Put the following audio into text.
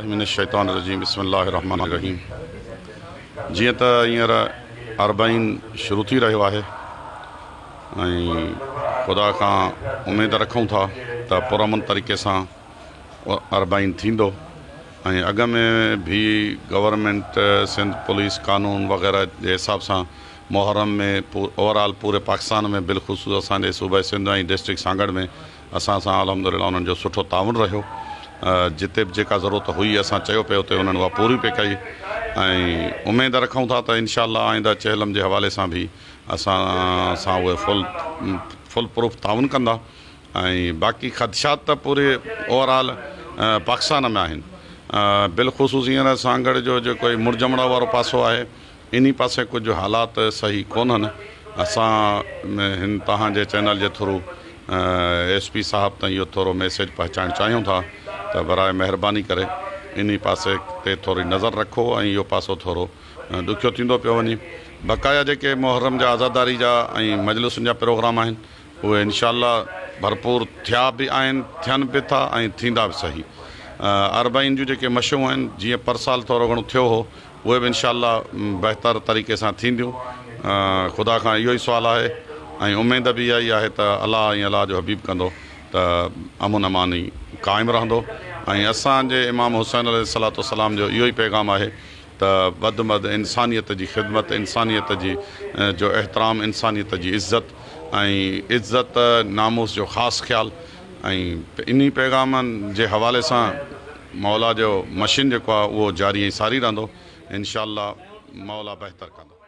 من الشيطان الرجيم بسم الله الرحمن الرحيم جيئن ته هينئر اربعين شروع ٿي رهيو آهي ۽ خدا کان اميد رکون ٿا ته پرامن طريقي سان اربعين ٿيندو ۽ اڳ ۾ به گورنمينٽ سنڌ پوليس قانون وغيره جي حساب سان محرم ۾ اوور آل پوري پاڪستان ۾ بالخصوص اسان جي صوبه سنڌ ۽ ڊسٽرڪٽ سانگهڙ ۾ اسان سان الحمد لله انهن جو سٺو تعاون رهيو جتي به جيڪا ضرورت هئي اسان چيو پئي اتي انهن اها پوري پئي ڪئي ۽ اميد رکون ٿا ته انشاء الله آئنده چهلم جي حوالي سان به اسان سان اهي فل فل پروف تعاون ڪندا ۽ باقي خدشات ته پوري اوور آل پاڪستان ۾ آهن بالخصوص هينئر سانگهڙ جو جيڪو هي مڙجمڙا وارو پاسو آهي انهي پاسي ڪجهه حالات صحيح ڪونهن اسان هن توهان جي چينل جي ٿرو ايس پي صاحب تائين اهو ٿورو ميسيج پهچائڻ چاهيون ٿا ته براء مهرباني ڪري انهي پاسي تي ٿوري نظر رکو ۽ اهو پاسو ٿورو ڏکيو ٿيندو پيو وڃي بقايا جيڪي محرم جا عزاداري جا ۽ مجلسن جا پروگرام آهن اهي انشاء الله ڀرپور ٿيا به آهن ٿين به ٿا ۽ ٿيندا به صحيح اربعين جون جيڪي مشعون آهن جيئن پرسال ٿورو گهڻو ٿيو هو اهي به انشاء الله بهتر طريقي سان ٿينديون. خدا کان اهو ئي سوال آهي ۽ اميد به اها ئي آهي ته الله ۽ الله جو حبيب ڪندو ته امن امان ئي قائم رهندو ۽ اسان جي امام حسين عليه الصلوة والسلام جو اهو ئي پيغام آهي ته وڌ ۾ وڌ انسانيت جي خدمت، انسانيت جي جو احترام، انسانيت جي عزت ۽ عزت ناموس جو خاص خيال ۽ انهي پيغامن جي حوالي سان مولا جو مشن جيڪو آهي اهو جاري ۽ ساري رهندو انشاء الله مولا بهتر ڪندو.